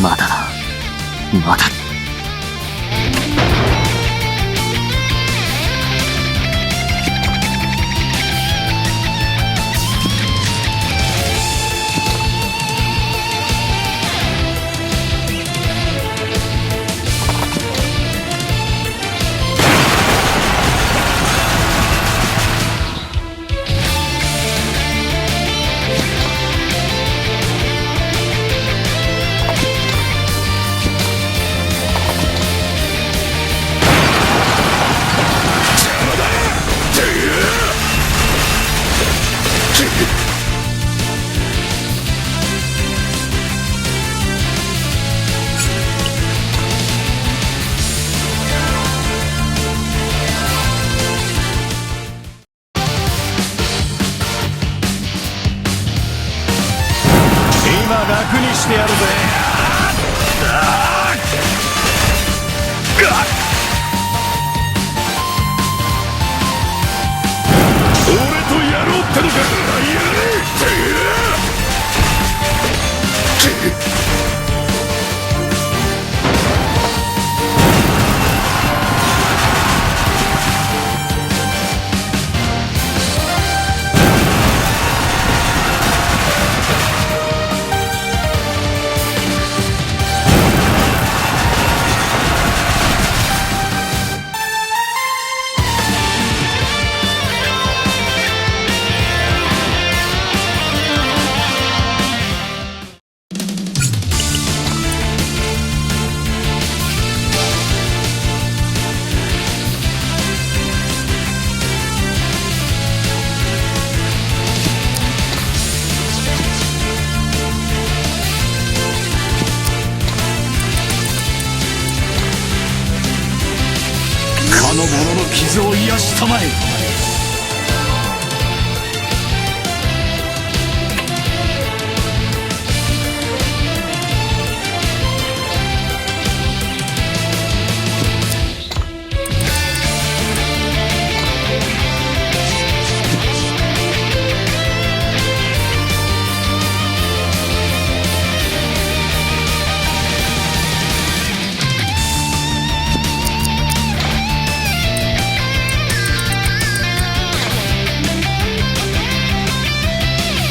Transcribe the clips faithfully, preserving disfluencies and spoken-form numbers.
まだだ。まだ。 今楽にしてやるぜ。俺とやろうってのか。やれ。 かの者の傷を癒したまえ。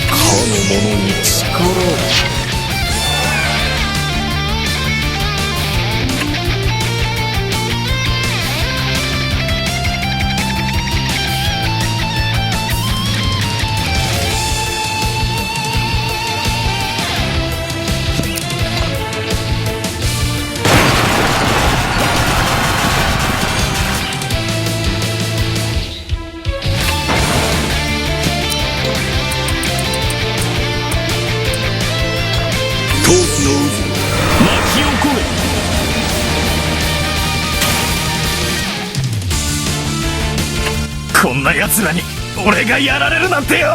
かの者に力を。 闘志の渦、巻き起これ。こんな奴らに俺がやられるなんてよ！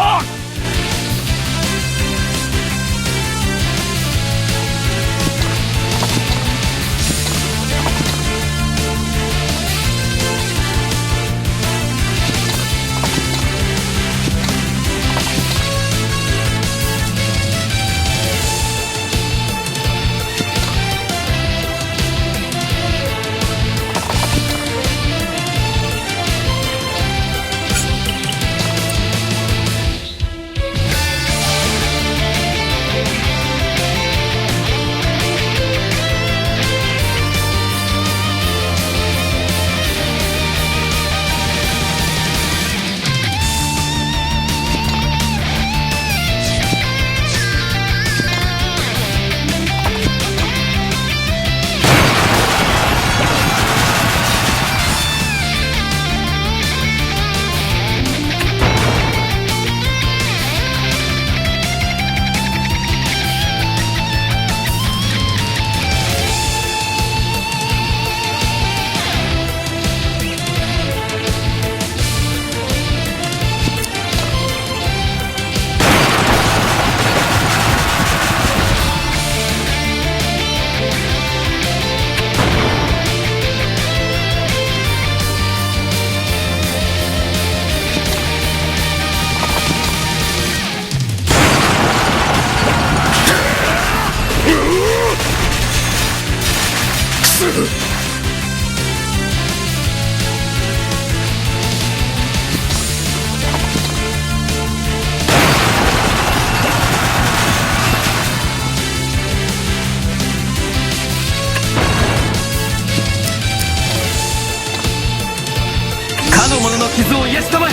かの者の傷を癒したまえ。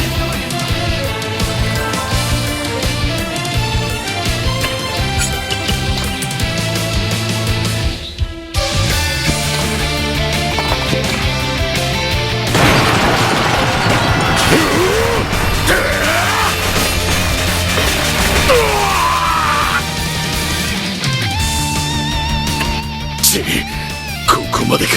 ち、ここまでか。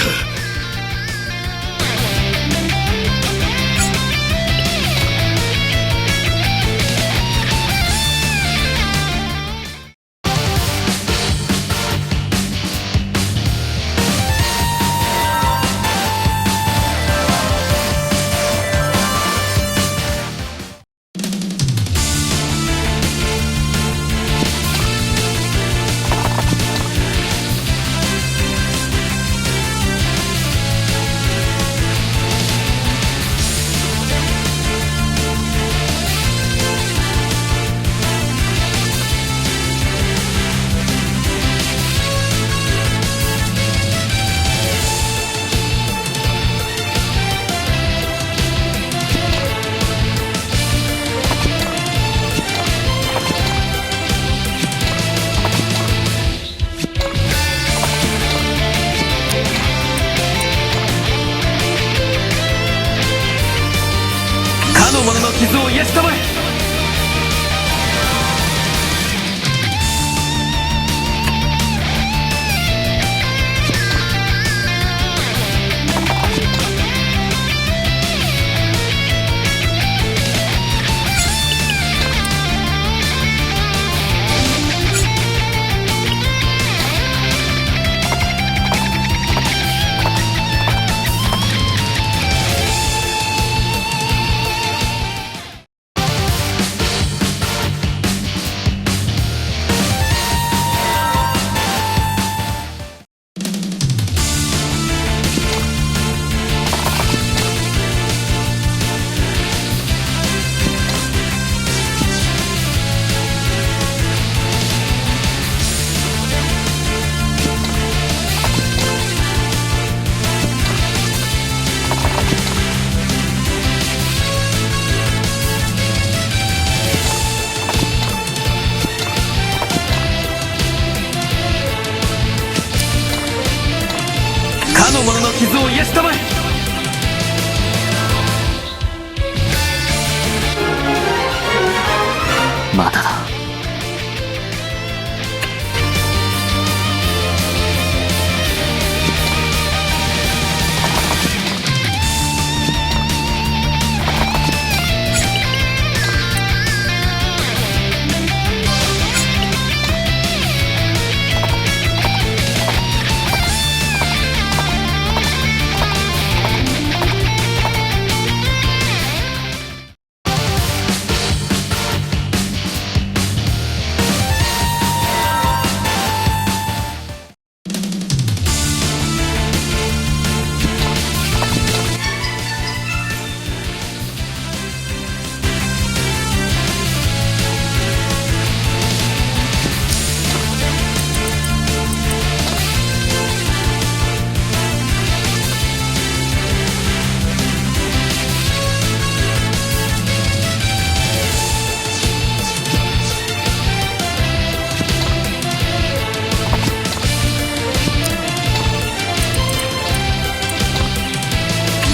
かの者の傷を癒したまえ。 かの者の傷を癒したまえ。 まただ。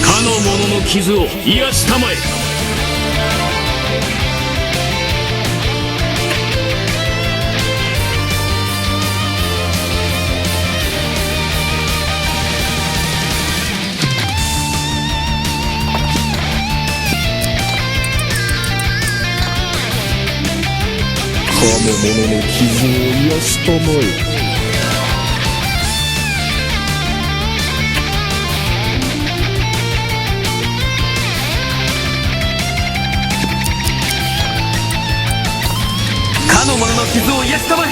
かの者の傷を癒したまえ。 かの者の傷を癒したまえ。 かの者の傷を癒したまえ。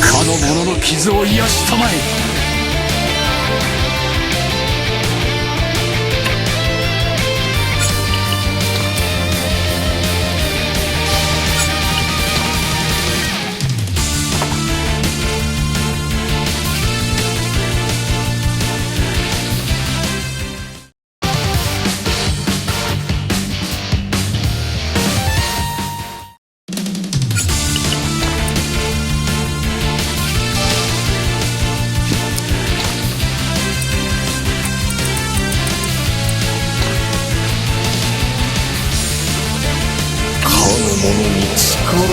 かの者の傷を癒したまえ。か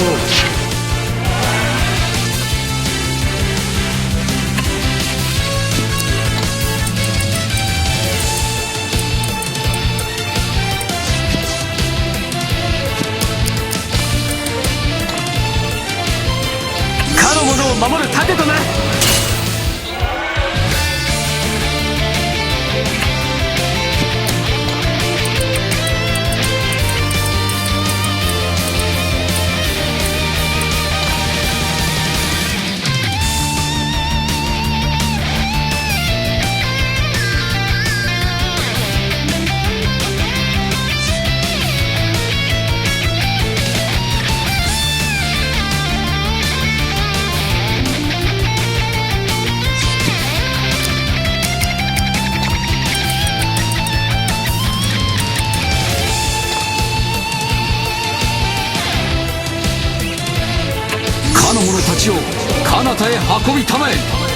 の者を守る盾となれ。かの者たちを彼方へ運びたまえ。